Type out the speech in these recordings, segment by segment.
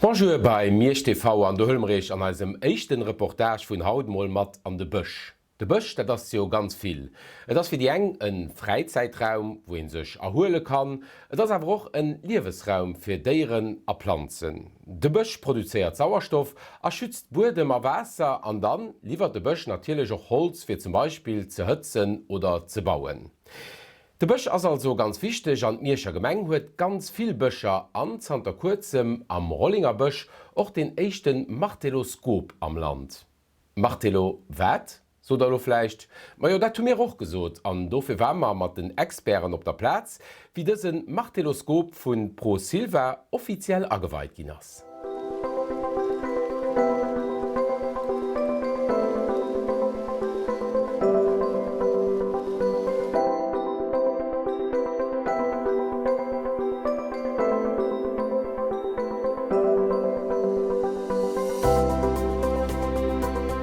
Bonjour bei Miersch TV an do huele mer iech an eisem éischten Reportage vun haut mol mat an de Bësch. De Bësch, dat ass jo ganz vill. Et ass fir déi eng en Fräizäitraum, wou een sech erhuele kann. Et ass awer och en Liewesraum fir Déieren a Planzen. De Bësch produzéiert Sauerstoff a schützt Buedem a Waasser an dann liwwert de Bësch natierlech och Holz fir zum Beispill ze hëtzen oder ze bauen. De Bësch ass also ganz wichteg an d'Mierscher Gemeng huet ganz vill Bëscher an zanter kuerzem am Rollinger Bësch och deen éischte Marteloskop am Land. Martelo wat? sot der elo vläicht. Majo dat hu mir och gesot an dofir war mer mat den Experten op der Plaz wéi dëse Marteloskop vun Pro Silva offiziell ageweit ginn ass.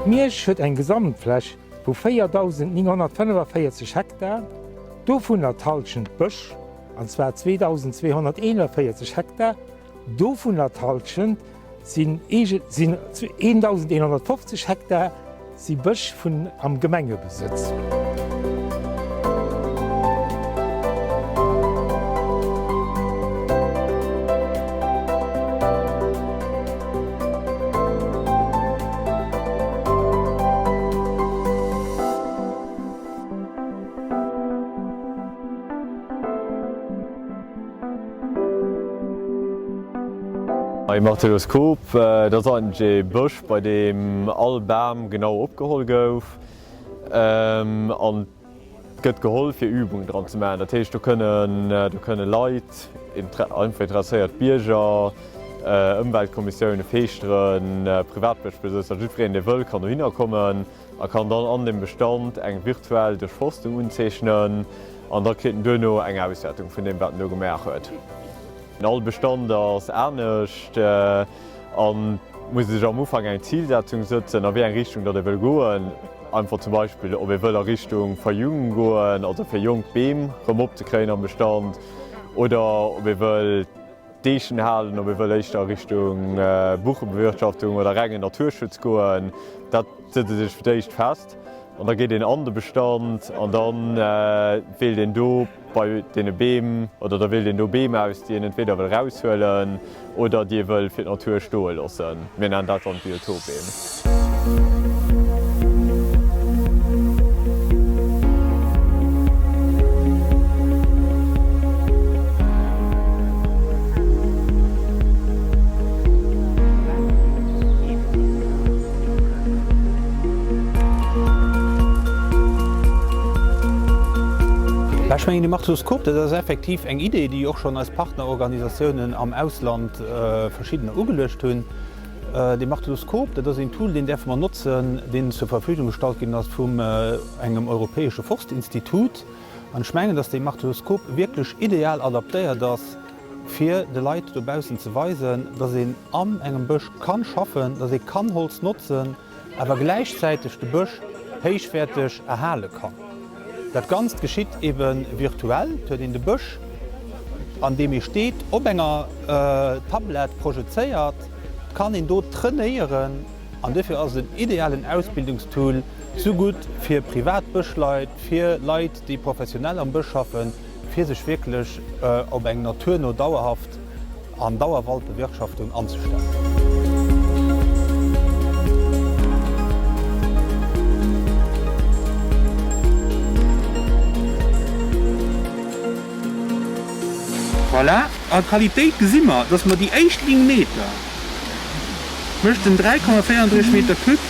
Miersch huet eng Gesamtfläch vu 4.945 Hektar, dovunner d'Hallschent Bësch, an zwar 2.241 Hektar, Dovunner d'Hallschent sinn sinn 1.150 Hektar si Bësch vun am Gemengebesëtz. E Marteloskop, dat ass eigentlech ee Bësch, bei deem all Bam genau opgeholl gouf an gëtt geholl fir Übungen dran ze maachen. Dat heescht do kënnen do kënne Leit, einfach interesséiert Bierger, Ëmweltkommissioune, Feeschteren, Privatbëschbesëtzer, jiddwereen dee wëll kann dohinner kommen. A kann dann an dem Bestand eng virtuell Duerchforstung unzeechnen an da kritt en duerno eng Auswäertung vun deem wat en do gemaach huet. All Bestand ass anescht an muss ee sech am Ufank eng Zilsetzung sëtzen a wéi eng Richtung datt ee wëll goen. Einfach zum Beispill ob ee wëll a Richtung Verjüngung goen, also fir jonk Beem rëm opzekréien am Bestand oder ob ee wëll D'Eechen halen, ob ee wëll éischter a Richtung Buchebewirtschaftung oder rengen Naturschutz goen, dat sëtzt ee sech fir d'éischt fest. An da geet een an de Bestand an da wielt een do bei deene Beem oder da wielt een do Beem aus, déi een entweder wëll eraushuelen oder déi ee wëll fir d'Natur stoe loossen. Mir nennen dat dann d'Biotopbeem. Ech mengen, de Marteloskop, dat ass effektiv eng Idee, déi och schonn eis Partnerorganisatiounen am Ausland verschiddener ugeluecht hunn. De Marteloskop, dat ass een Tool, deen däerfe mer notzen, deen zur Verfügung gestallt ginn ass vum engem europäesche Forstinstitut. An ech mengen, dass dee Marteloskop wierklech ideal adaptéiert ass, fir de Leit dobaussen ze weisen, dass een an engem Bësch kann schaffen, dass ee kann Holz notzen, awer gläichzäiteg de Bësch héichwäerteg erhale kann. Dat Ganzt geschitt ebe virtuell, et huet een de Bësch, an deem ee steet, op enger Tablett projezéiert, et kann een do trainéieren an duerfir ass et en idealen Ausbildungstool, sougutt fir privat Bëschleit, fir Leit, déi professionell am Bësch schaffen, fir sech wierklech op eng naturno dauerhaft an Dauerwaldbewirtschaftung anzestellen. Voilà, a Qualitéit gesi mer, dass mer déi éischt Linn Meter mécht den 3,34 Meter Cube.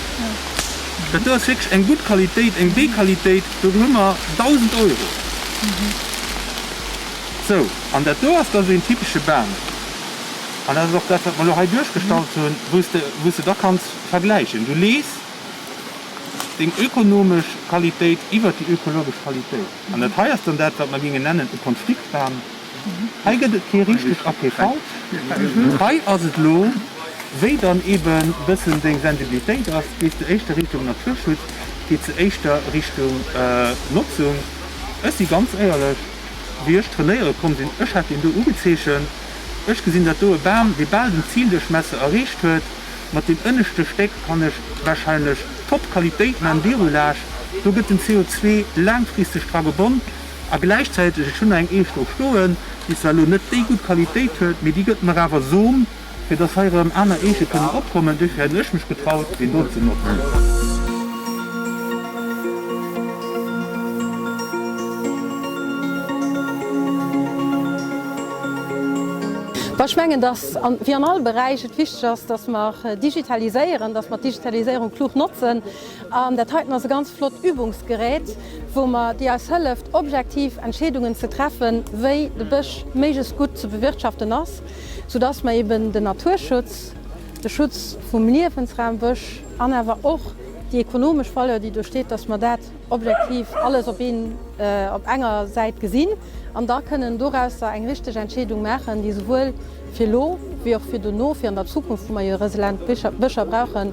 Dat do ass wierklech eng gutt Qualitéit, eng B-Qualitéit, do hu mer 1.000 Euro. Sou, an dat do ass da sou een typesche Bam. An dat ass och dat, wat mer elo hei duerchgestallt hunn, wou s de, wou s de da kanns vergläichen. Du lees deng ökonomesch Qualitéit iwwert déi ökologesch Qualitéit. An dat hei ass dann dat, wat mer géingen nennen e Konfliktbam. Hei gëtt et kee richteg a kee falsch. Hei ass et elo, wéi dann eeben e bëssen deng Sensibilitéit ass, gees de éischter Richtung Naturschutz, geet se éischter Richtung Notzung. Ech si ganz éierlech, Wéi ech trainéiere komm sinn, ech hat deen do ugezeechent. Ech gesinn dat do e Bam, dee bal den Zilduerchmesser erreecht huet. Mat deem ënneschte Stéck kann ech warscheinlech top Qualitéit man, Deroulage, do gëtt den CO2 laangfristeg dra gebonn a gläichzäiteg, ech hunn nach eng Eech do stoen, déi zwar elo net déi gutt Qualitéit huet, mee déi gëtt mer awer Som, fir dass hei erëm aner Eeche kënnen opkommen. Duerfir hunn ech mech getraut, deen do ze notzen. Bon, ech mengen, dass, wéi an all Beräich, et wichteg ass, dass mer digitaliséieren, dass mer d'Digitaliséierung klug notzen. An dat heiten ass e ganz flott Übungsgerät, wou mer, déi eis hëlleft, objektiv Entscheedungen ze treffen, wéi de Bësch méiglechst gutt ze bewirtschaften ass, soudass mer eben den Naturschutz, de Schutz vum Liewensraum Bësch an awer och déi ekonomesch Valeur, déi do steet, dass mer dat objektiv alles op een, op enger Säit gesinn an da kënnen dorausser eng richteg Entscheedung maachen, déi souwuel fir elo wéi och fir dono, fir an der Zukunft, wou mer jo resilient Bëscher brauchen,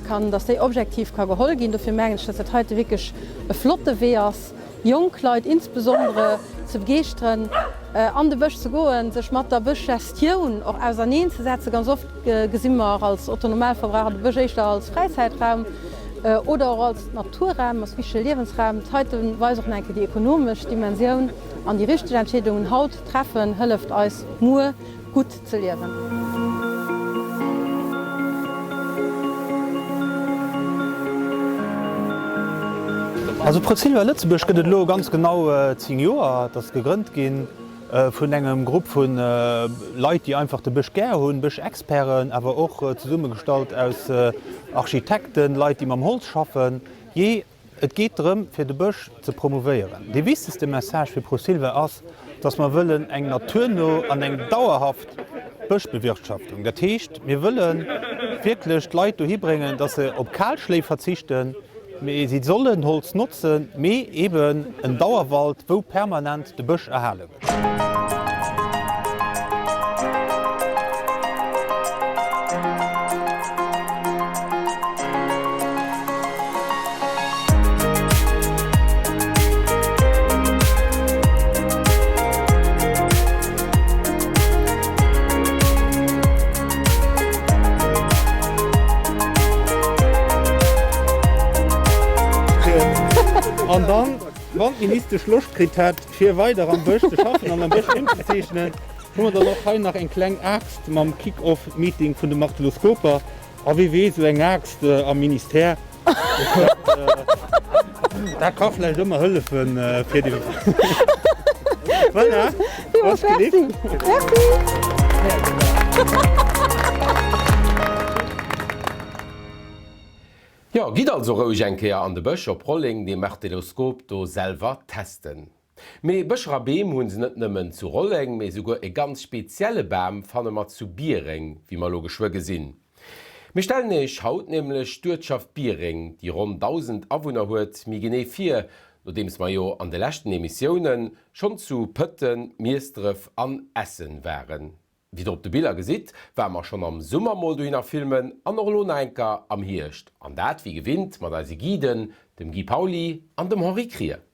kann, dass déi objektiv ka geholl ginn. Dofir mengen ech, dass dat heite wierklech e flotte Wee ass, jonk Leit insbesondere ze begeeschteren, an de Bësch ze goen, sech mat der Bëschgestioun och auserneenzesetzen. Ganz oft gesi mer als Otto-Normalverbraucher de Bësch éischter als Fräizäitraum oder och als Naturraum, als wichtege Liewensraum. Dat heite weist och nach eng Kéier déi ekonomesch Dimensioun an déi richteg Entscheedungen haut treffen, hëlleft eis muer gutt ze liewen. Also ProSilva Lëtzebuerg gëtt et elo ganz genau 10 Joer. Et ass gegrënnt gi vun engem Grupp vu Leit, déi einfach de Bësch gär hunn, Bëschexperten, awer och zesummegestallt aus Architekten, Leit, déi mam Holz schaffen. Jee, Et geet drëm, fir de Bësch ze promouvéieren. Dee wichtegste Message fir ProSilva ass, dass mer wëllen eng naturno an eng dauerhaft Bëschbewirtschaftung. Dat heescht, mir wëlle wierklech d'Leit dohi bréngen, dass se op Kalschléi verzichten, mee si sollen Holz notzen, mee eben en Dauerwald, wou permanent de Bësch erhale gëtt. An dann, wann d'Ministesch Loscht kritt hätt, Fir weider am Bësch ze schaffen an am Bësch ëmzezeechnen, hu mer dann och hei nach eng kleng Aaxt mam Kick-Off-Meeting vun de Marteloskoper. A wie weess, esou eng Aaxt am Ministère, dat ka vläicht ëmmer hëllefen fir déi. Voilà, Villmools Merci. Merci. Jo, gitt also roueg eng Kéier an de Bësch op Rolleng dee Marteloskop do selwer testen. Mee Bëscher a Beem hunn se net nëmmen zu Rolleng, mee souguer e ganz spezielle Bam fanne mer zu Biereng, wéi mer elo geschwë gesinn. Mir stellen iech haut nämlech d'Uertschaft Biereng, déi ronn 1.000 Awunner huet, méi genee vir, nodeems mer jo an de leschten Emissiounen schonn zu Pëtten, Miesdref an Essen waren. Wéi der op de Biller gesitt, ware mer schonn am Summer mol dohinner filmen an och elo nach enker am Hierscht. An dat wéi gewinnt mat eise Guiden, dem Guy Pauly an dem Henri Krier.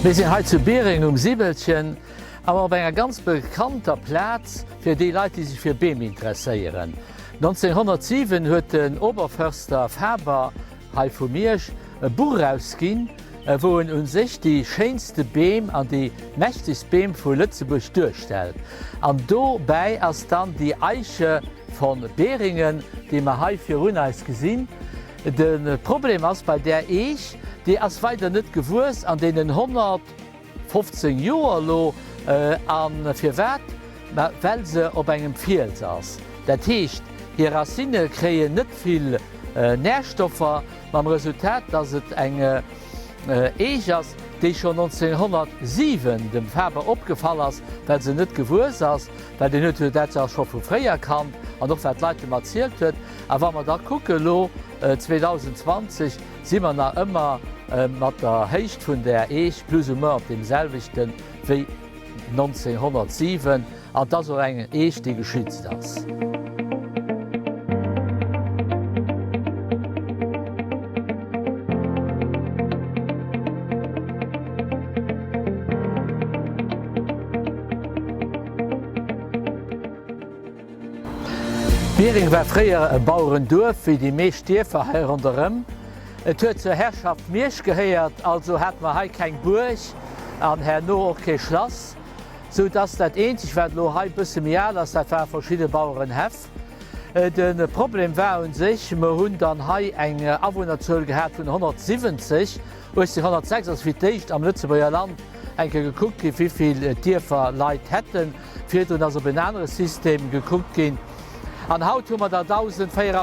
Mir sinn hei zu Biereng um Siwelchen, awer op enger ganz bekannter Plaz fir déi Leit, déi sech fir Beem interesséieren. 1907 huet den Oberförster Faber hei vu Miersch e Buch erausginn, wou en u sech déi schéinste Beem an déi mächtegst Beem vu Lëtzebuerg duerstellt. An dobäi ass dann déi Eiche von Beringen, déi mer hei virun eis gesinn. De Problem ass bei där Eech, déi ass weider net gewuess an deenen 100. 15 Joer elo. A firwat? Ma well se op engem Fiels ass. Dat heescht, hir Racinne kréien net vill Närstoffer, mam Resultat, dass et eng Eech ass, déi schonn 1907 dem Faber opgefall ass, well se net gewuess ass, well deen huet jo dat jo scho vu fréier kannt an och wat d'Leit em erzielt huet. A wa mer da kucke lo 2020, si mer nach ëmmer mat der Héicht vun där Eech plus ou moins op deem selwechte wéi 1907. An et ass och eng Eech, déi geschützt ass. Biereng war fréier e Bauerenduerf, wéi déi meescht Dierfer hei ronderëm. Et huet zur Herrschaft Miersch gehéiert, also hate mer hei keng Buerg an herno och kee Schlass, sou dass dat eenzeg wat elo hei bësse méi al ass, dat ware verschidde Bauerenhäff. De Problem war un sech, mer hunn dann hei eng Awunnerzuel gehat vun 170. 1806 ass fir d'éischt am Lëtzebuerger Land eng Kéier gekuckt ginn, wéivill d'Dierfer Leit hätten. Virdrun ass op en anere System gekuckt ginn. An haut hu mer der 1.044.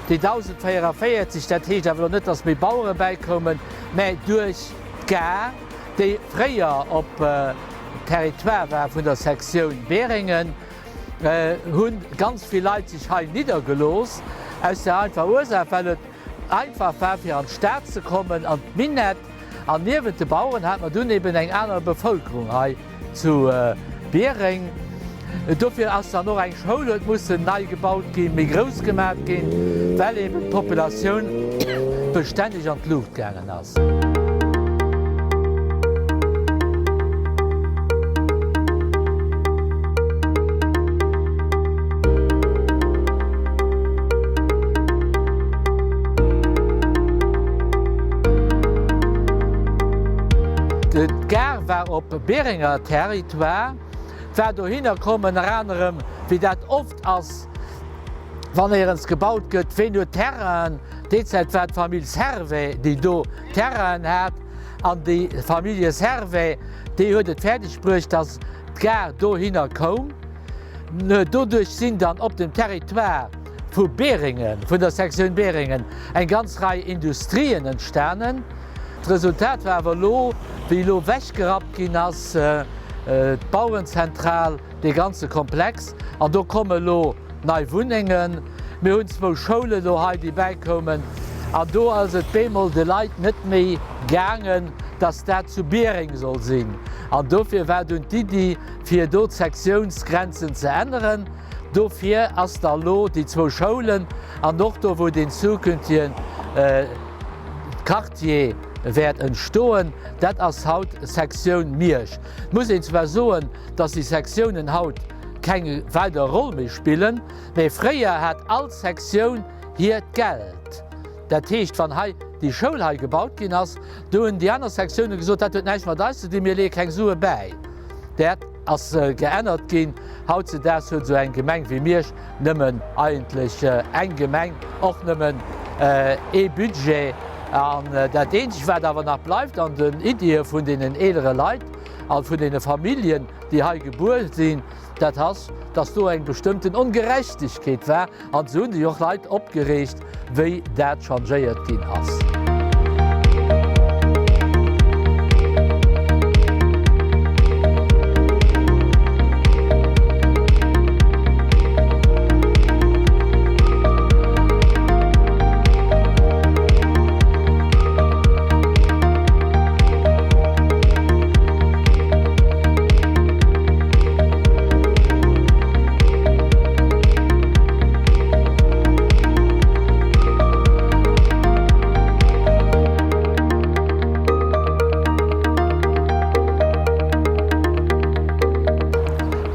Déi 1.044, dat heescht awer elo net, datt méi Bauere bäikoumen, mä duerch d'Gare, déi fréier op Territoire war vun der Sektioun Beringen, hu ganz vill Leit sech hei niddergelooss, aus der einfacher Ursaach, well et einfach war, fir an d'Stad ze kommen, an d'Minett. An niewent de Baueren hat mer dunn eben eng aner Bevëlkerung hei zu Biereng. Dofir ass dann och eng Schoul huet mussen nei gebaut ginn, méi grouss gemat ginn, well eben d'Populatioun bestänneg an d'Luucht gaangen ass. D'Gare war op Bierenger Territoire, war dohinner komm ënner anerem, wéi dat oft ass, wann éierens gebaut gëtt, ween huet Terrainen? Déi Zäit war d'Famill Servais, déi do Terrainen hat, an déi Famillje Servais, déi huet et fäerdeg bruecht, datt d'Gare dohinner koum. Doduerch sinn dann op dem Territoire vu Beringen, vun der Sektioun Beringen, eng ganz Rei Industrien entstanen. D'Resultat war awer elo, wéi elo wechgerappt ginn ass, d'Bauerenzentral, dee ganze Komplex, an do komme elo nei Wunnengen. Mir hunn zwou Schoule elo hei, déi bäikoumen, an do ass et bemol de Leit net méi gaangen, dass dat zu Biereng soll sinn. An dofir war dunn d'Iddi, fir do d'Sektiounsgrenzen ze änneren. Dofir ass da lo déi zwou Schoulen an och do wou deen zukünftigen Quartier wäert entstoen, dat ass haut Sektioun Miersch. Et muss een zwar soen, dass déi Sektiounen haut keng weider Roll méi spillen, mä fréier hat all Sektioun hiert Geld. Dat heescht, wann hei déi Schoul hei gebaut ginn ass, do hunn déi aner Sektiounen gesot, dat huet näischt mat eis ze dinn, mir leeë keng Sue bäi. Dat ass geännert ginn. Hautzedaags huet esou eng Gemeng wéi Miersch nëmmen eigentlech eng Gemeng, och nëmmen ee Budget. An dat eenzegt, wat awer nach bleift an den Iddie vun deenen eelere Leit a vun deene Familljen, déi hei gebuer sinn, Dat ass, dass do eng bestëmmten Ongerechtegkeet war an se hunn sech och Leit opgereegt, wéi dat changéiert ginn ass.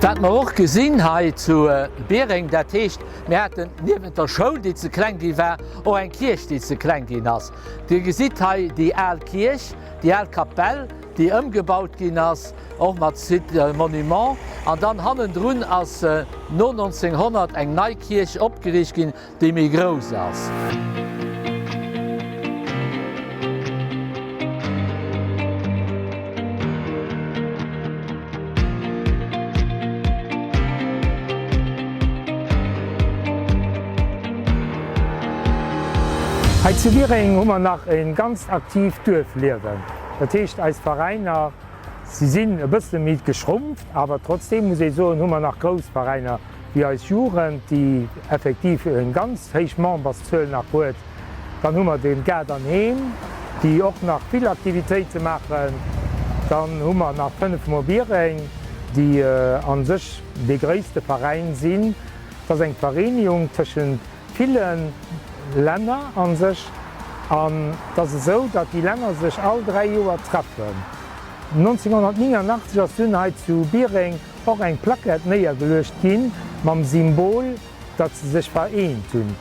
Wat mer och gesinn hei zu Biereng, dat heescht, mir haten niewent der Schoul, déi ze kleng gi war, och eng Kierch, déi ze kleng ginn ass. Dir gesitt hei déi al Kierch, déi al Kapell, déi ëmgebaut ginn ass, och mat Site Monument, an dann hannendrun ass no 1900 eng nei Kierch opgeriicht ginn, déi méi grouss ass. Hei zu Biereng hu mer nach e ganz aktiivt Duerfliewen. Dat heescht, eis Veräiner, si sinn e bësse méi geschrumpft, awer trotzdeem muss ee soen, hu mer nach grouss Veräiner wéi eis Jugend, déi effektiv eng ganz héich Memberszuel nach huet. Dann hu mer de Gaart an Heem, déi och nach vill Aktivitéite maachen. Dann hu mer nach 5 Mol Biereng, déi a sech dee gréisste Veräin sinn. Dat ass eng Vereenigung tëschent ville Länner a sech. An et ass esou, datt déi Länner sech all 3 Joer treffen. 1989 ass dunn hei zu Biereng och eng Plaquette néiergeluecht gi mam Symbol, datt se sech vereent hunn.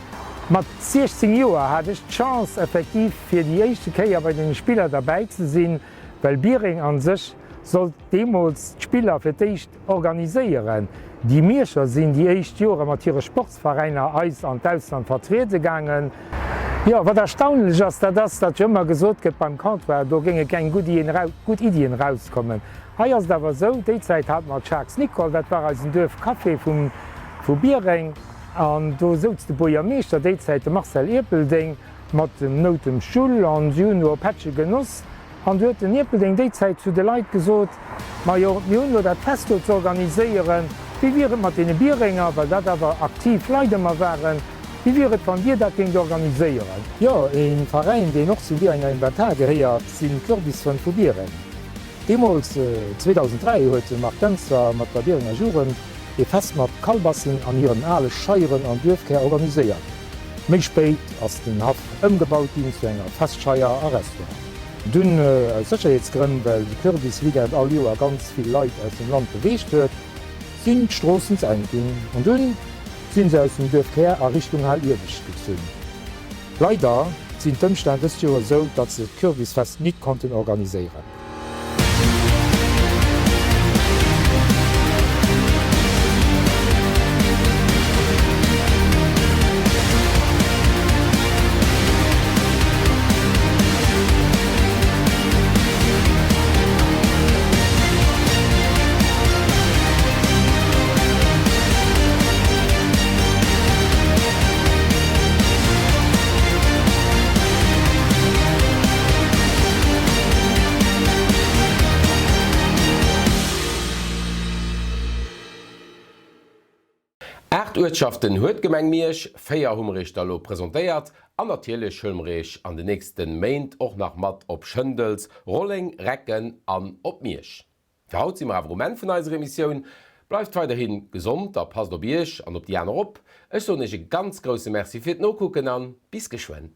Mat 16 Joer hat ech d'Chance effektiv fir déi éischte Kéier bei den Spiller derbäi ze sinn, well Biereng an sech sollt deemools d'Spiller fir d'éischt organiséieren. Déi Mierscher sinn déi éischt Jore mat hire Sportsveräiner eis an d'Ausland vertriede gaangen. Jo, wat erstaunlech ass, dat ass, datt jo ëmmer gesot gëtt beim Comptoir, do géinge keng gutt Iddien erauskommen. Hei ass et awer esou, déi Zäit hate mer d'Jacques Nicole, dat war eisen Duerfcafé vum, vu Biereng, an do souz de Buergermeeschter déi Zäit, de Marcel Ierpeldeng, mat dem Noutem Jules, an si hunn do e Pättche genoss. An du huet den Ierpeldeng déi Zäit zu de Leit gesot, Majo, mir hunn elo dat Fest do ze organiséieren, wéi wier et mat deene Bierenger, well dat awer aktiv Leit ëmmer waren, wéi wier et, wann Dir dat géingt organiséieren? Jo, e Veräin, deen och zum Bierenger Inventar gehéiert, sinn d'Kürbisfrënn vu Biereng. Deemools, 2003, huet de Marc Dentzer mat der Bierenger Jugend ee Fest mat Kalbassen an hiren ale Scheieren am Duerfkär organiséiert. Méi spéit ass den Haff ëmgebaut ginn zu enger Festscheier a Restaurant. Dunn, aus Sécherheetsgrënn, well de Kürbisweekend all Joer ganz vill Leit aus dem Land beweegt huet, sinn d'Stroossen ze enk ginn an dunn sinn se aus dem Duerfkär a Richtung Hal Iewescht gezunn. Leider sinn d'Ëmstänn dëst Joer esou, datt se d'Kürbisfest nit konnten organiséieren. Aacht Uertschaften huet d'Gemeng Miersch, 4 hu mer iech der elo presentéiert an natierlech huele mer iech an den nächste Méint och nach mat op Schëndels, Rolleng, Recken an op Miersch. Fir haut si mer awer um Enn vun eiser Emissioun. Bleift weiderhi gesond a passt op iech an op déi aner op. Ech soen iech e ganz grousse Merci fir d'Nokucken an bis geschwënn.